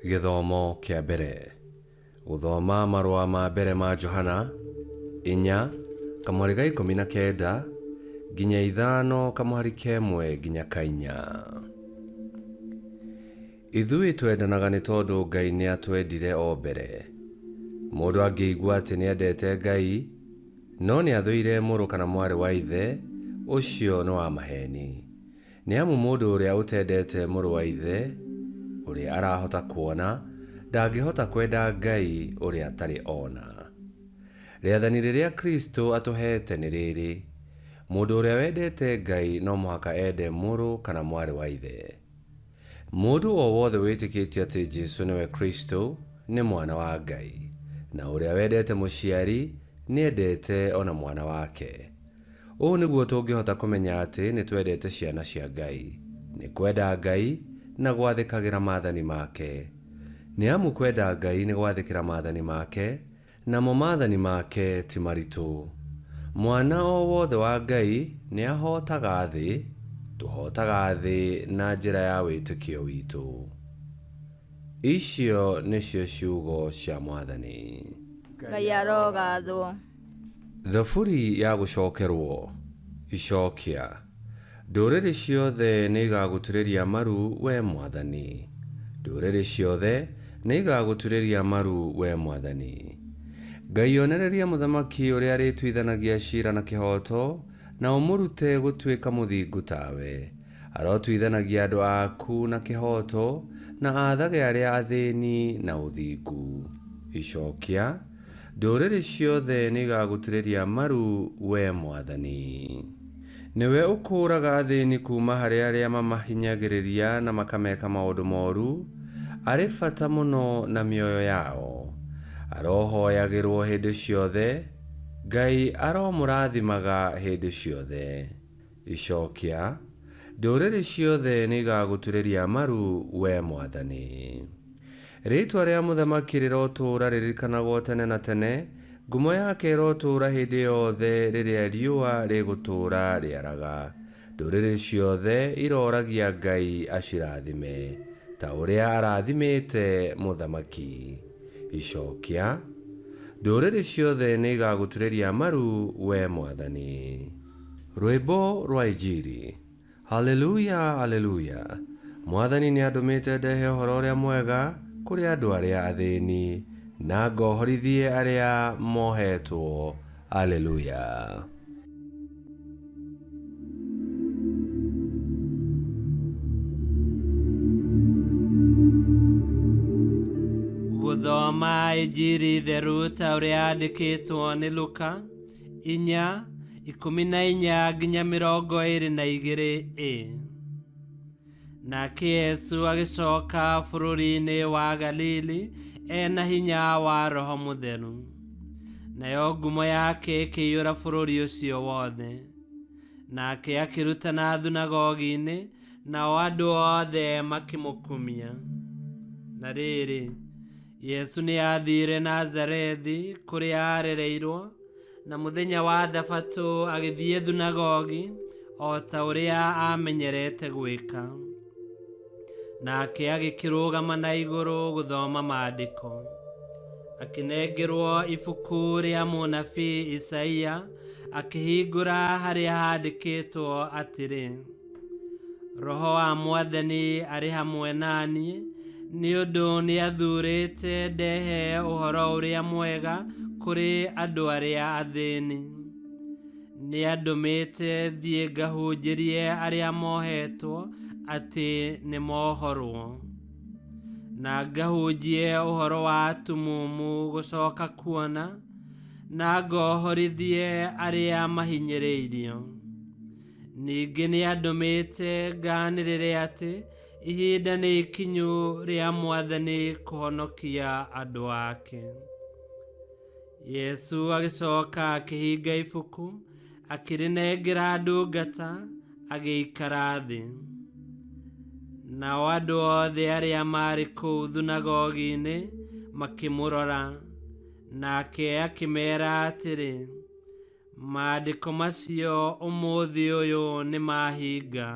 Gĩthomo kĩa mbere. Gũthoma marũa ma mbere ma Johana, inya, kamũhari ga 19, nginya ithano kamũhari ka ĩmwe nginya ka inya. Ithuĩ twendanaga nĩ tondũ Ngai nĩ atwendire o mbere. Mũndũ angĩigua atĩ nĩ endete Ngai, no nĩ athũire mũrũ kana mwarĩ wa ithe, ũcio nĩ wa maheeni. Nĩ amu mũndũ ũrĩa ũtendete mũrũ wa ithe, ũrĩa arahota kuona, ndangĩhota kwenda Ngai ũrĩa atarĩ ona. Rĩathani rĩrĩa Kristo atũheete nĩ rĩrĩ, Mũndũ ũrĩa wendete Ngai no mũhaka ende mũrũ kana mwarĩ wa ithe. Mũndũ o wothe wĩtĩkĩtie atĩ Jesu nĩwe Kristo nĩ mwana wa Ngai, na ũrĩa wendete mũciari nĩendete o na mwana wake. Ũũ nĩguo tũngĩhota kũmenya atĩ nĩ twendete ciana cia Ngai, nĩ kwenda Ngai na gwathĩkagĩra maathani make. Nĩ amu kwenda Ngai nĩ gwathĩkĩra maathani make, namo maathani make ti maritũ. Mwana o wothe wa Ngai nĩ ahootaga thĩ, tũhootaga thĩ na njĩra ya wĩtĩkio witũ. Icio nĩcio ciugo cia Mwathani. Ngai arogathwo. Thaburi ya gũcokerwo. Icokia. Ndũrĩrĩ ciothe nĩigagũturĩria maru, wee Mwathani. Ndũrĩrĩ ciothe nĩigagũturĩria maru, wee Mwathani. Ngai onereria mũthamaki ũrĩa arĩtuithanagia ciira na kĩhooto, na ũmũrute gũtuĩka mũthingu tawe. Arotuithanagia andũ aku na kĩhooto, na aathage arĩa athĩĩni na ũthingu. Icokia. Ndũrĩrĩ ciothe nĩigagũturĩria maru, wee Mwathani. Nĩwe ũkũũraga athĩni kuuma harĩ arĩa mamahinyagĩrĩria na makameka maũndũ moru, arĩ bata mũno na mĩoyo yao. Arohoyagĩrwo hĩndĩ ciothe, Ngai aromũrathimaga hĩndĩ ciothe. Icokia. Ndũrĩrĩ ciothe nĩigagũturĩria maru, wee Mwathani. Rĩĩtwa rĩa mũthamaki rĩrotũũra rĩririkanagwo tene na tene, ngumo yake ĩrotũũra hĩndĩ yothe rĩrĩa riũa rĩgũtũũra rĩaraga. Ndũrĩrĩ ciothe irooragia Ngai acirathime, ta ũrĩa arathimĩte mũthamaki. Icokia. Ndũrĩrĩ ciothe nĩigagũturĩria maru, wee Mwathani. Rwĩmbo rwa Injiri. Haleluya, Haleluya! Mwathani nĩandũmĩte ndehe ũhoro ũrĩa mwega kũrĩ andũ arĩa athĩni, na ngohorithie arĩa mohetwo. Haleluya! Gũthoma Injiri theru ta ũrĩa yandĩkĩtwo nĩ Luka. Inya, 14 nginya 22 a. Nake Yesu agĩcoka bũrũri-inĩ wa Galili e na hinya wa Roho Mũtheru, nayo ngumo yake ĩkĩiyũra bũrũri ũcio wothe. Nake akĩrutana thunagogi-inĩ, nao andũ othe makĩmũkumia. Na rĩrĩ, Yesu nĩ aathiire Nazarethi kũrĩa aarereirwo, na mũthenya wa Thabatũ agĩthiĩ thunagogi o ta ũrĩa aamenyerete gwĩka. Nake agĩkĩrũgama na igũrũ gũthoma maandĩko. Akĩnengerwo ibuku rĩa mũnabii Isaia, akĩhingũra harĩa haandĩkĩtwo atĩrĩ, Roho wa Mwathani arĩ hamwe na niĩ, nĩ ũndũ nĩathuurĩte ndehe ũhoro ũrĩa mwega kũrĩ andũ arĩa athĩni. Nĩandũmĩte thiĩ ngahunjĩrie arĩa mohetwo atĩ nĩmohorwo, na ngahunjie ũhoro wa atumumu gũcoka kuona, na ngohorithie arĩa mahinyĩrĩirio. Ningĩ nĩandũmĩte ngaanĩrĩre atĩ ihinda nĩ ikinyu rĩa Mwathani kũhonokia andũ ake. Yesu agĩcoka akĩhinga ibuku, akĩrĩnengera ndungata, agĩikara thĩ. Nao andũ othe arĩa maarĩ kũu thunagogi-inĩ makĩmũrora, nake akĩmeera atĩrĩ, Maandĩko macio ũmũthĩ ũyũ nĩ mahinga,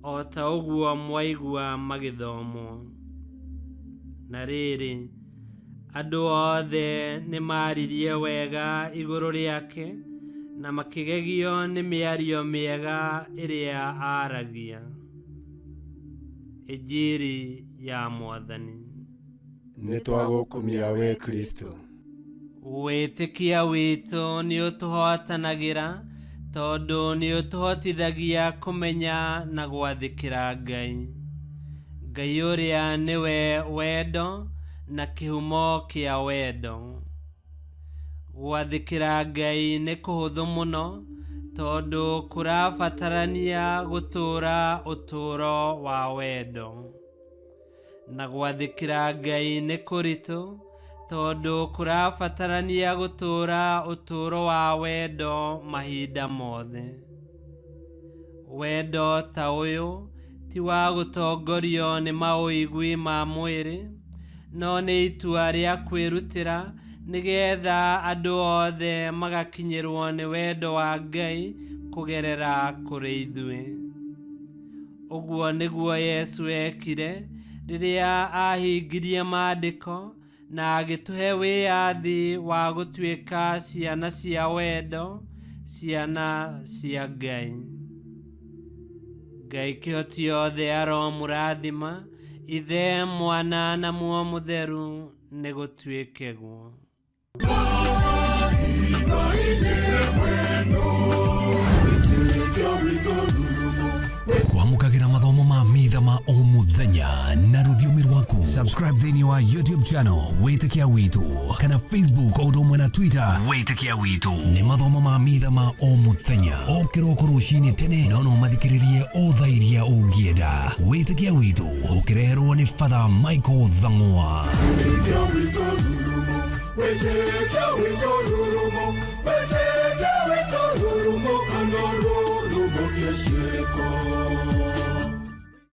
o ta ũguo mwaigua magĩthomwo. Na rĩrĩ, andũ othe nĩ maaririe wega igũrũ rĩake na makĩgegio nĩ mĩario mĩega ĩrĩa aaragia. Injiri ya Mwathani. Nĩ twagũkumia we Kristo. Wĩtĩkia witũ nĩ ũtũhotanagĩra tondũ nĩ ũtũhotithagia kũmenya na gwathĩkĩra Ngai. Ngai ũrĩa nĩwe wendo na kĩhumo kĩa wendo. Gwathĩkĩra Ngai nĩ kũhũthũ mũno tondũ kũrabatarania gũtũũra ũtũũro wa wendo. Na gwathĩkĩra Ngai nĩ kũritũ tondũ kũrabatarania gũtũũra ũtũũro wa wendo mahinda mothe. Wendo ta ũyũ ti wa gũtongorio nĩ maũigui ma mwĩrĩ, no nĩ itua rĩa kwĩrutĩra nĩgetha andũ othe magakinyĩrwo nĩ wendo wa Ngai kũgerera kũrĩ ithuĩ. Ũguo nĩguo Yesu ekire rĩrĩa ahingirie maandĩko na agĩtũhe wĩyathi wa gũtuĩka ciana cia wendo, ciana cia Ngai. Ngai kĩhoti yothe aromũrathima, Ithe, Mwana na Muoyo Mũtheru, nĩ gũtuĩke guo. Kwamũkagĩra mathomo ma mitha ma o mũthenya na rũthiomi rwaku. Subscribe thĩinĩ wa YouTube channel Wĩtĩkia Witũ kana Facebook o ũndũ ũmwe na Twitter Wĩtĩkia Witũ. Nĩ mathomo ma mitha ma o mũthenya o kĩroko rũcinĩ tene, no no mathikĩrĩrie o thaa iria ũngĩenda. Wĩtĩkia Witũ ũkĩreherwo nĩ Father Michael Thang'wa. Wĩtĩkia witũ rurumo kana rurumo kĩciko.